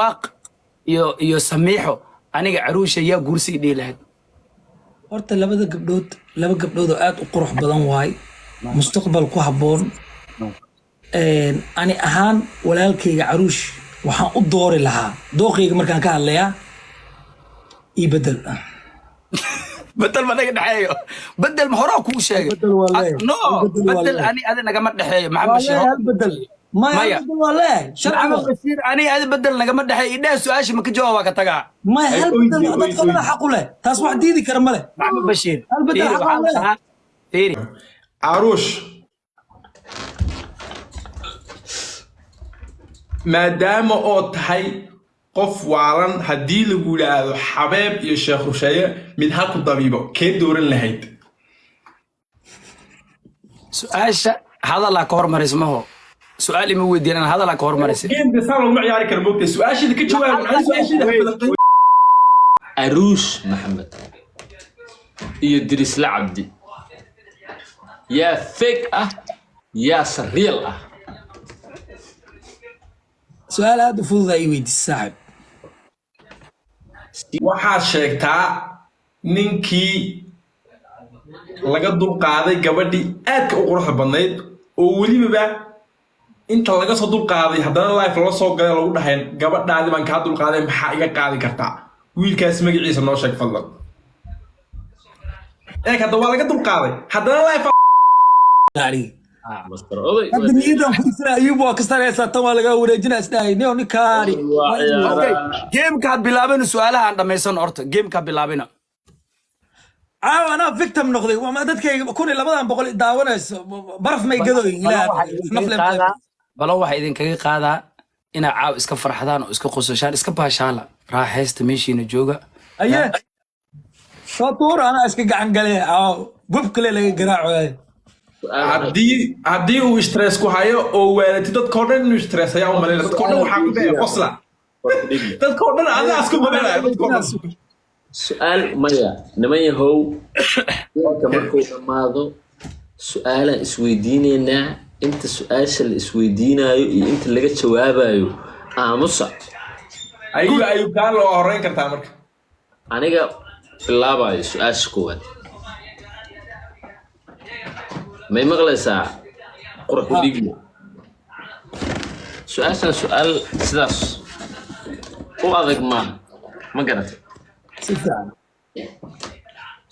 Waaq iyo Samiixo, aniga Caruusha yaa guursi dhihi lahayd? Horta labada gabdhood laba gabdhood oo aad u qurux badan waay, mustaqbal ku habboon. Ani ahaan walaalkayga Caruush waxaan u doori lahaa, dooqayga markaan ka hadlayaa, ii bedel. Bedel ma naga dhexeeyo? Bedel ma horaa kuu sheegay? Bedel waa leeyahay. No. Bedel waa bedel leeyahay. Ani adi nagama dhexeeyo, Maxamed Waa Bashiir. leeyahay hal bedel. Maya. Maya. Hal bedel waa leeyahay sharci. Maxamed Waa Bashiir, ani adi bedel nagama dhexeeyo. Idhaha su-aasha ma ka jawaab, waa ka tagaa. Maya, hal Ay, bedel oydi, dadka oydi. dhan xaq u leh, taas wax diidi kara ma leh. Maxamed Bashiir. Hal bedel fiiri, xaq waxaa waa la leeyahay. dhahaa, fiiri. Caruush, maadaama oo tahay qof waalan, haddii lagu yidhaahdo Xabeeb iyo Sheekh Rusheeye mid ha ku dabiibo, kee dooran lahayd? Su-aasha hadalaa ka hormaraysa maho, su-aal ima weydiinaan, hadalaa ka hormaraysa. Game saan laguma ciyaari karo, moogtay? Su-aashiida ka jawaab, ani su-aashiida ha badan. Aruush Maxamed iyo Dirisle Cabdi, yaa fake ah, yaase real ah? Su-aal aad u fududaa ii weydiisay, saaxib. Waxaad sheegtaa ninkii laga dulqaaday gabadhii aadka u quruxda badnayd, oo welibaba inta laga soo dulqaaday haddana live lala soo galay, lagu dhahay: "Gabadhaadi baan kaa dulqaaday, maxaa iga qaadi kartaa?" Wiilkaas magaciisa noo sheeg fadlan. Eeg, hadda waa laga dulqaaday, haddana live. Aniga Master Oday. Hadda niyadan ku isra Ayuub waa ka sareysaa, tan waa laga wareejinaa, isdhahay niyo ninkaani. Waa ciyaara. Okay, gamekaa bilaabina, su-aalaha aan dhammaysan horta, gamekaa bilaabina. Caawa anaa victim noqday. Waa dadkayga kun iyo labadan boqol i daawanayso, baraf may gadooyin ilaah nafle. Balo waxaa idinkaga qaadaa inaad caaw iska farxdaan oo iska qososhaan, iska baashaala, raaxaysta, meeshiina jooga. Aye, soo tuur, anaa iska gacan gale, caawa gub kale laga garaaco. Haddii uu stress ku hayo oo waalatid, dadkoo dhan inuu stress ayaa u malaynaya. Dadkoo dhan waxaa ku dhaya qosla, dadkoo dhan adaa isku malaynaya, dadkoo dhan. Su-aal maya, niman yahow, warka markuu dhammaado su-aalaan isweydiineynaa. Inta su-aasha la isweydiinayo iyo inta laga jawaabayo, aamusa. Ayuu ayuu kaa loo horeyn kartaa marka. Aniga bilaabayo su-aasha koowaad. May maqlaysaa, qurux ku dhigmo? Su-aashan su-aal sidaas u adag maaha, ma garatay? Si fiican.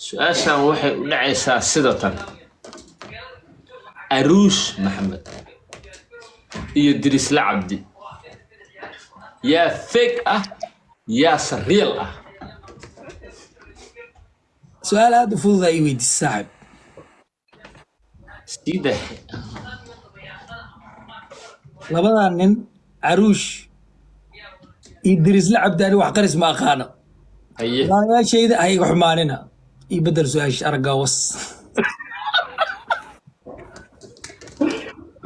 Su-aashan waxay u dhacaysaa sida tan: Aruush Maxamed iyo Dirisle Cabdi, yaa fake ah, yaase real ah? Su-aal aad u fududaa ii weydiisay, saaxib. Sida Labadan nin, Caruush iyo Dirisle Cabdi, ani wax qaris ma aqaano. Haye. Walaalayaashayda ha iga xumaanina, ii bedel su-aasha, araggaa was.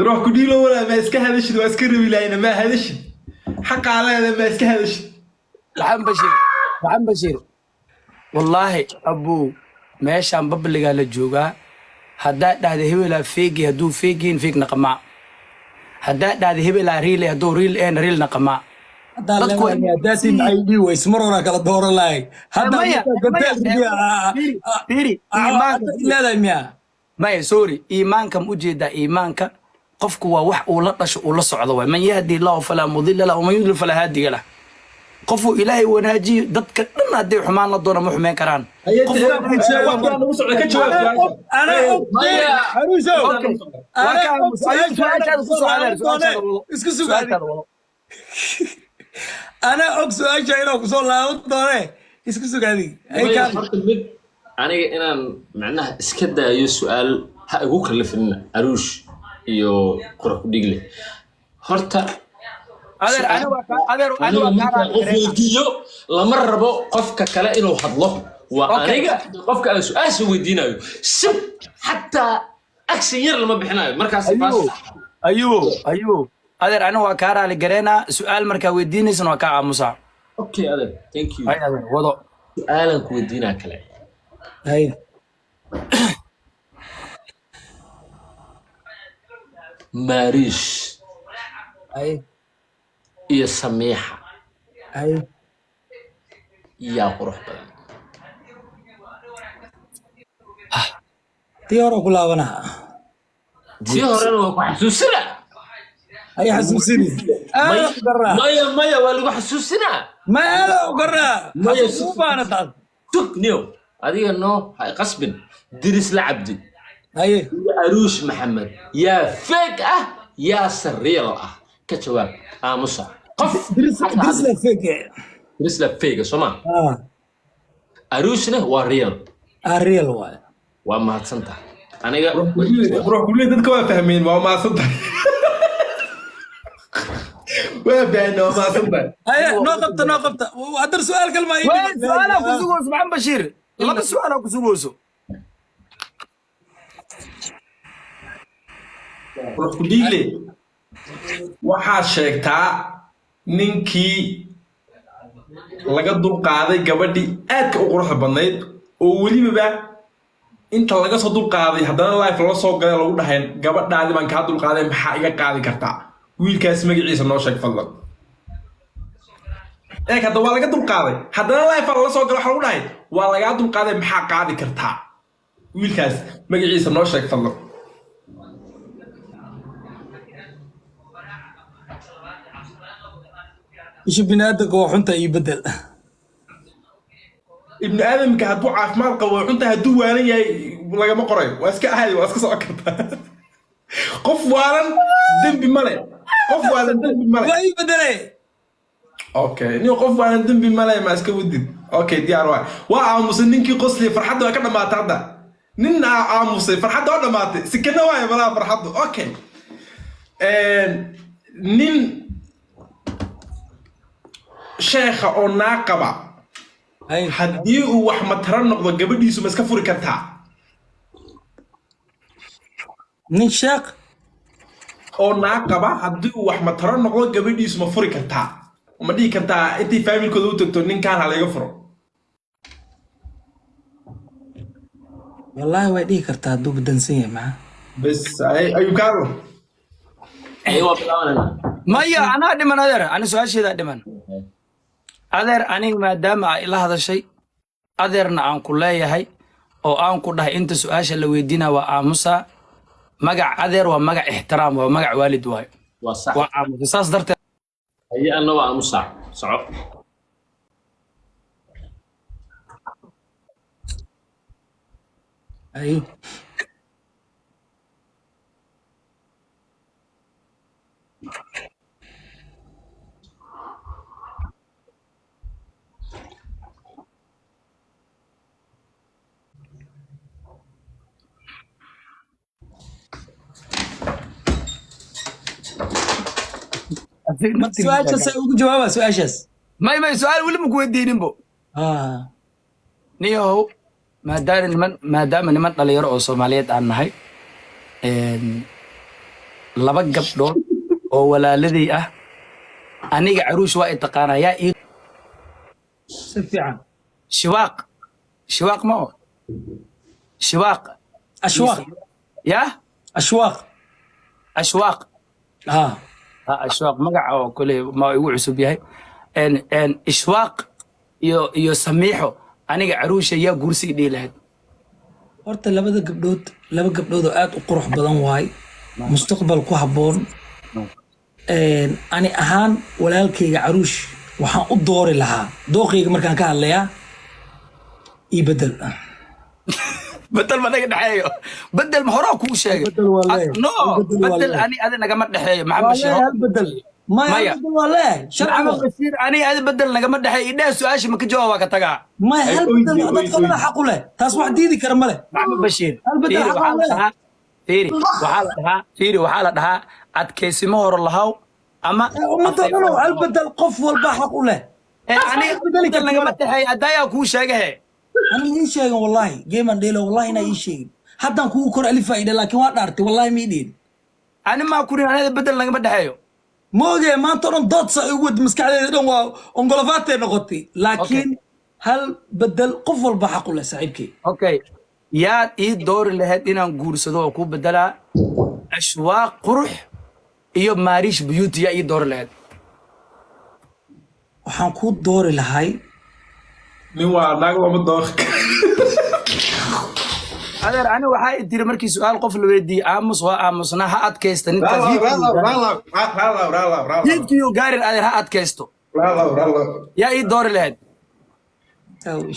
Ruux ku dhiilo walaa, ma iska hadashid? Waa iska rabi lahayna, ma hadashid? Xaqaa leeda, ma iska hadashid? Maxamed Bashiir, Maxamed Bashiir, wallaahi abuu, meeshaan babligaa la joogaa. Haddaad dhahda hebelaa fake, hadduu fake yahin, fake naqamaa. Haddaad dhahda hebelaa real, hadduu real een, real naqamaa. Haddaa Dadku leedahay haddaasin maxay dhihi weyse? Mar horaa kala dooran lahay hadda. Maya, markaa maya, gabdhaha ridiya. fiiri, fiiri, iimaanka leedahay miya? Maya, sorry, iimaanka ma ujeedaa? Iimaanka qofku waa wax uu la dhasho, uu la socdo waay. Man yahdi allahu falaa mudilla lah, waman yudlil falaa haadiya lah. Qofuu Ilaahay wanaajiyo, dadka dhan hadday xumaan la doona ma xumeyn karaan. Waqtigaa nagu socda, ka jawaab su-aasha. Anaa og. Maya. Caruusow. Okay. Waa ka aamus. Ayuu su-aashaada ku socdeen, su-aashaada wado. Isku sugaadi. Su-aashaada wado. Anaa og su-aasha inuu kusoo laaban doone, isku sugaadi. Ay. Maya. Kaan. Horta mid aniga inaan macnaha iska daayo su-aal ha igu kallifin. Aruush iyo Qurux ku dhigle horta. Adeer, ani waa kaa, adeer, ani aniga waa kaa markaan raali qof gareynaa. weydiiyo, lama rabo qofka kale inuu hadlo. Waa aniga qofka aan su-aasha weydiinayo sib, xataa action yar lama bixinayo markaas. Ayuu ayuu ayuu, adeer, ani waa kaa raali gareynaa. Su-aal markaa weydiinaysan waa kaa aamusaa. Okay adeer, thank you. Ay adeer, wado. Su-aalan ku weydiinaa kale. Hay. Maariish Hay. iyo Samiixa. Haye. Yaa qurux badan? Tii hore ku laabanaha. Tii horena waa ku xasuusinaa. Ay xasuusini. Aada u garaa. Maya, maya, waa lagu xasuusinaa. Ma aada u garaa. Maya. Xasuus u baana taas. Tug niyow, adiga noo ha qasbin. Diris la Cabdi Haye. iyo Aruush Maxamed, yaa fake ah, yaa real ah? Ka jawaab, aamusa qof. Diris diris la fake. Diris la fake soo ma? Ah. Aruushna waa real. Ah, real waay. Waa mahadsantahay aniga. Ruux kuley dadka waa fahmeen, waa mahadsantahay, waa fahmeen, waa mahadsantahay. Haye, noo qabta, noo qabta. Haddana su'aal kale maa ii Wait, dhiman. su'aalaa ku sugayso, Maxamed Bashiir, laba su'aalaa ku sugayso. Ruux ku dhiigle, waxaad sheegtaa ninkii laga dulqaaday gabadhii aadka u quruxda badnayd oo welibaba inta laga soo dulqaaday haddana live lala soo galay, lagu dhahay gabadhaadi baan kaa dulqaaday, maxaa iga qaadi kartaa? Wiilkaas magaciisa noo sheeg fadlan. Eeg hadda, waa laga dulqaaday, haddana live lala soo galay, waxa lagu dhahay waa lagaa dulqaaday, maxaa qaadi kartaa? Wiilkaas magaciisa noo sheeg fadlan. Isha biniaadanka waa xunta, ii bedel. Ibnu aadamka hadduu caafimaad qabo way xunta, hadduu waalan yahay lagama qorayo, waa iska caadi, waa iska socon kartaa. Qof waalan dembi male, qof waalan dembi male. Waa ii bedele. Okay, nin qof waalan dembi male, ma iska wadid? Okay, diyaar waay. Waa aamusay ninkii qosli, farxadda waa ka dhamaatay hadda. Nin aa aamusay, farxadda waa dhamaatay, sikana waayo malaha farxaddu. Okay, nin sheekha oo naa qaba Haye. haddii uu wax matara noqdo gabadhiisu ma iska furi kartaa? Nin sheekh oo naa qaba haddii uu wax mataro noqdo gabadhiisu ma furi kartaa? Ma dhihi kartaa intay faamilkooda u tagto ninkaan ha layga furo? Wallaahi way dhihi kartaa hadduu badansan yahay maxaa. Bes, ayuu kaalo. Ay, waa bilaabanayna. Maya, anaa dhiman adeer, ani su-aasheedaa dhiman adeer. Aniga maadaama aa ila hadashay adeerna aan ku leeyahay oo aan ku dhahay inta su-aasha la weydiina waa aamusa, magac adeer waa magac ixtiraam, waa magac waalid waayo. Waa sax. Waa aamusa saas darteed. Haye, anna waa aamusa, soco. Haye. Su-aashaas ay ugu jawaaba su-aashaas. May, su-aal weli ma ku weydiininbo. Ah. Niyahow, maadaama niman dhalinyaro oo Soomaaliyeed aan nahay, laba gabdhood oo walaaladii ah, aniga Caruush waa i taqaanaa, yaa ii Si fiican. Shiwaaq, Shiwaaq ma o Shiwaaq? Ashwaaq. Yaa? Ashwaaq. Ashwaaq. Ah. Ha, Ashwaaq magaca oo kole ma igu cusub yahay. En en Ishwaaq iyo Samiixo, aniga Caruusha yaa guursi i dhihi lahayd? Horta labada gabdhood laba gabdhood oo aad u qurux badan waay, mustaqbal ku habboon. Ani ahaan walaalkayga Caruush waxaan u doori lahaa, dooqayga markaan ka hadlayaa, ii bedel. Bedel ma naga dhexeeyo? Bedel ma horaa kuu sheegay? Bedel waa leeyahay. No. Bedel waa Bedel leeyahay. ani adi nagama dhexeeyo, Maxamed Waa Bashiir. leeyahay hal bedel. Maya, hal Maya. bedel waa leeyahay sharci. Maxamed Waa Bashiir, ani adi bedel nagama dhexeeyo. Idhaha su-aasha ma ka jawaab, waa ka tagaa. Maya, hal Ay, bedel oydi, dadka oydi. dhan xaq u leh, taas wax diidi kara ma leh. Maxamed Bashiir. Hal bedel Fiiri, xaq waxaa waa la leeyahay. dhahaa, fiiri, waxaa la dhahaa, fiiri, waxaa la dhahaa adkaysimo hore lahaw ama Ummadda dhan oo hal bedel qof walba xaq u leh. Aniga Bedeli bedel karta nagama ma leh. dhexeeyo, adaayaa kuu sheegahe. Ani ma ii sheegin wallahi, geeman dheelo, wallahi inaa ii sheegin. Haddaan kugu kor alifaa idhe, laakiin waa dhaartay, wallahi ma ii dhihin. Ani maa kurin, aniga bedel nagama dhexeeyo. Ma ogee, maanta o dhan dood saa igu wad, maskaxdeeda dhan waa ongolofaatay noqotay, laakiin hal bedel qof walba xaq u leh, saaxiibkay. Okay, yaad ii doori lahayd inaan guursado oo kuu bedelaa? Ashwaaq qurux iyo Maariish Beauty, yaa ii doori lahayd? Waxaan kuu doori lahay. Nin waa naag looma dooq. Adeer, ani waxaa i tiri markii su-aal qof la weydiiyey aamus, waa aamusnaa. Ha adkaysta ninkaas, hiidkiiyu gaarin. Adeer, ha adkaysto. Yaa ii doori lahayd?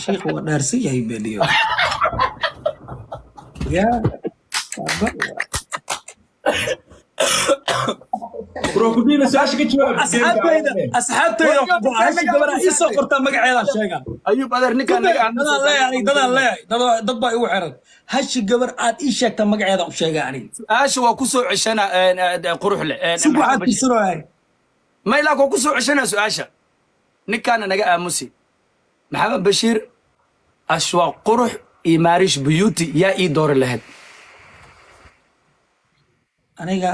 Sheekhu waa dhaarsan yahay beliyo. Ya. Crocodile, su-aasha ka jawaab. Asxaabtayda, asxaabtayda, hashi gabar ii soo qortaa magaceeda sheega. Ayuub, adeer, ninkaan naga Dadaan leeyahay, dadaan leeyahay, dad baa igu xiran. Hashi gabar aad ii sheegtaa magaceeda u sheega aniga. Su-aasha waa ku soo ceshana, qurux leh. Si waxaad tusinahay. Ma ilaa waa ku soo ceshana su-aasha. Ninkaana naga aamusi. Maxamed Bashiir, Ashwaq Qurux iyo Maarish Beauty, yaa ii doori lahayd? Aniga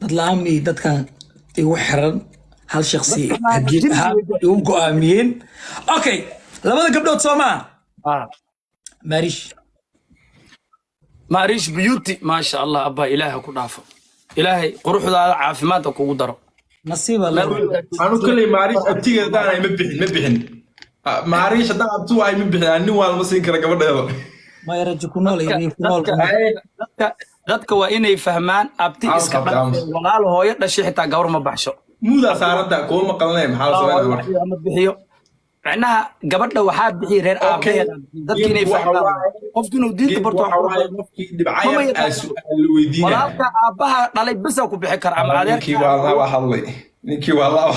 dad la'aan mi dadkan igu xiran hal shakhsi hadiyad ahaan igu go'aamiyeen. Okay, labada gabdhood soo maa? Ah. Maarish. Maarish Beauty, maasha Allah. Abba, ilaahay ku dhaafo, Ilaahay quruxdaada caafimaadka kugu daro. Nasiiba le. Anu kalley Maariish abtigeeda hadaan ma bixin, ma bixin. Ah, Maariish haddaan abti waay ma bixin. Aan nin waa lama siin kara gabadheeda. Maya, rajo ku nool iyo ku nool. Dadka waa inay fahmaan abti Aamus, iska abti, dhaafeen. aamus. Walaal hooyo dhashay xitaa gabar ma baxsho. Muudaa saaranta kuma maqalnay, maxaa la sameynaa marka? Ma bixiyo, macnaha gabadha waxaa bixiya reer Okay. aabaheeda. Dadka inay Geedku waxa fahmaan waaye- qofki inuu diinta Geedku barto waxa wax waaye qofkii dhibcayar Mama aa yaqaan. su'aal la weydiinaya. Walaalka aabbaha dhalay bisa ku bixi kara ama Ninkii adeerka. waa laba hadlay, ninkii waa laba.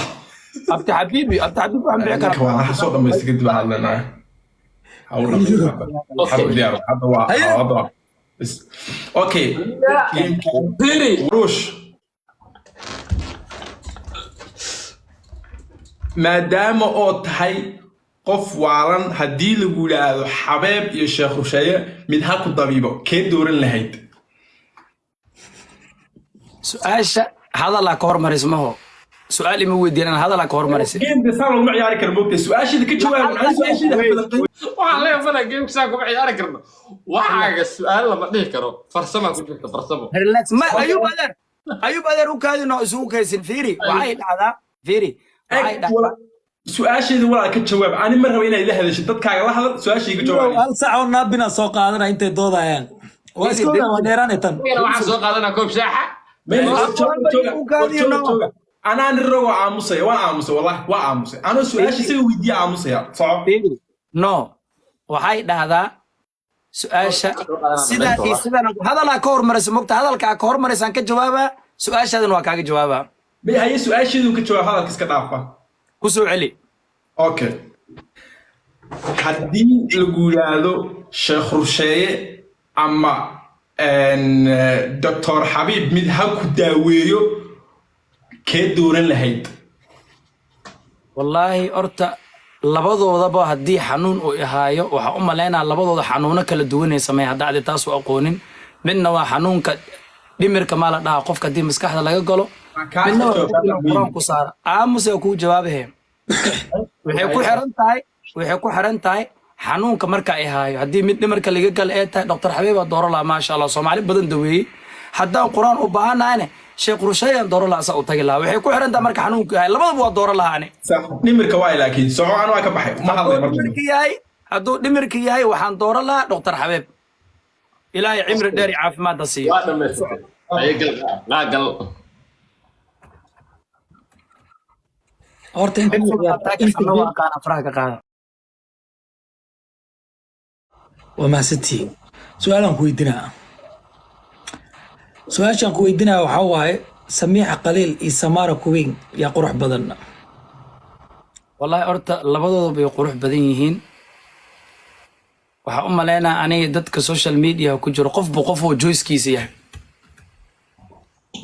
Abti Xabiibi, abti Xabiibi, waxaan bixi Ninka karaa. waa waxa soo dhamaystay kadib aan hadlanaa. Ha u dhamaystay hadda. Diyaar hadda waa hadda waa. Bas. Okay. Firi. Ruush, maadaama oo tahay qof waalan, haddii lagu yidhaahdo Xabeeb iyo Sheekh Rusheeye mid ha ku dabiibo, kee dooran lahayd? Su-aasha hadalaa ka hormaraysa maho. Su-aal ima weydiinaan, hadalaa ka hormaraysa. Game de saan laguma ciyaari karo, moogtay? Su-aasheeda ka jawaab. Ani su-aasheeda ha badan. Waxaan leeyahay game saa kuma ciyaari karno. Waxaaga su-aal lama dhihi karo, farsama ku jirta, farsamo. Relax ma. Ayub, adeer, Ayub, adeer, u kaadino isugu kaysin. Fiiri, waxay dhacdaa, fiiri, waxay dhacdaa. Su-aasheeda walaal ka jawaab. Ani ma rabo inaad ila hadashid, dadkaaga la hadal, su-aashayga jawaab. Hal sac oo naabina soo qaadana intay doodayaan. Waa iska ogaa, waa dheeraanay tan. Anigana waxaan soo qaadanaa koob shaaxa. Anaa nin ragoo aamusaya, waa aamusay, wallahi waa aamusay. Anoo su-aasha isaga weydiiya aamusaya, soco. Fiiri, no, waxay dhahdaa su-aasha sidaa iyo sidaan hadalaa ka hormaraysa mogta. Hadalkaa ka hormaraysaan ka jawaabaa, su-aashaadana waa kaaga jawaabaa. May haye, su-aasheedu ka jawaab, hadalka iska dhaafa. Ku soo celi. Okay, haddii lagu yidhaahdo Sheekh Rusheeye ama Doctor Xabiib mid ha ku daaweeyo, kee dooran lahayd? Wallaahi horta labadoodaba haddii xanuun uu ihaayo, waxaa u malaynaa labadooda xanuuno kala duwanay sameeya. Hadda adi taas u aqoonin, midna waa xanuunka dhimirka maa la dhahaa, qofka haddii maskaxda laga galo. Midna waa qofka inuu Qur-aan ku saara. Aamus ee kuu jawaabahe. Waxay ku xiran tahay xanuunka marka ay haayo. Haddii mid dhimirka laga gala ee tahay, Doctor Xabiib aa dooro lahaa, maasha Allah, Soomaali badan daweeyey. Haddaan Qur-aan u baahanahayne, Sheekh Rusheeyaan dooro lahaa, saa u tagi lahaa. Waxay ku xiran tahay marka xanuunku yahay. Labadaba waa dooro lahaa ani. Sax, dhimirka waay, laakiin soco, an waa ka baxay, ma hadlay marka. Hadduu dhimirka yahay, waxaan dooran lahaa Doctor Xabiib. Ilaahay cimri dheer iyo caafimaad ha siiyo. Waa dhamaysatay. Haye, gal laa gal. Horta inta Waa aqaan, faraha ka qaada. Waa mahadsantihiin. Su-aalaan ku weydiinaa, su-aashaan ku weydiinaya waxaa waaye: Samiixa Qaliil iyo Samaara Kuweyn, yaa qurux badan? Wallahi horta labadooda bay qurux badan yihiin. Waxaa u malaynaa aniga dadka social media ku jiro qofba qof oo joyskiisa yahay.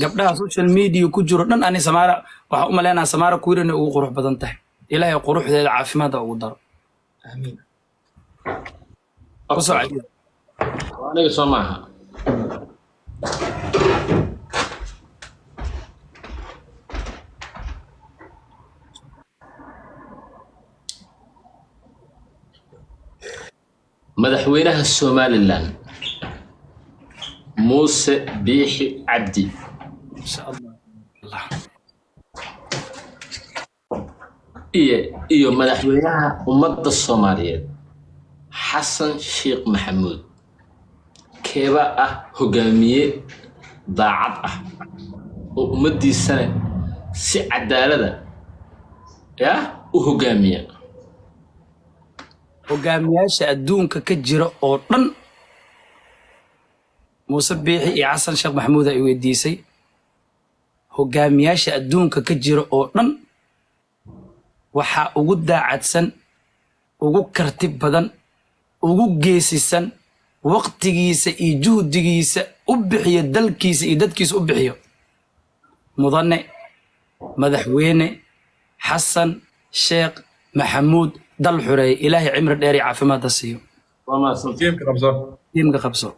Gabdhaha social media ku jiro dhan, ani Samaara waxaa u malaynaa, Samaara Kuwiin inay ugu qurux badan tahay. Ilaahay quruxdeeda caafimaadda ugu daro. Aamiin. Ku soo celiya. Aniga soo maaha? Madaxweynaha Somaliland Muuse Biixi Cabdi Insha Allah. iyo madaxweynaha ummadda Soomaaliyeed Xasan Sheekh Maxamuud, keeba ah hogaamiye daacad ah oo ummaddiisana si cadaalada ya u hogaamiya? Hogaamiyaasha adduunka ka jira oo dhan, Muuse Biixi iyo Xasan Sheekh Maxamuud ay weydiisay, hogaamiyaasha adduunka ka jira oo dhan waxaa ugu daacadsan, ugu karti badan, ugu geesisan, waqtigiisa iyo juhdigiisa u bixiyo dalkiisa iyo dadkiisa u bixiyo, mudane madaxweyne Xasan Sheekh Maxamuud. Dal xureeye, Ilaahay cimri dheer iyo caafimaadda siiyo. Waa mahadsantahay. Gameka qabso. Gameka qabso.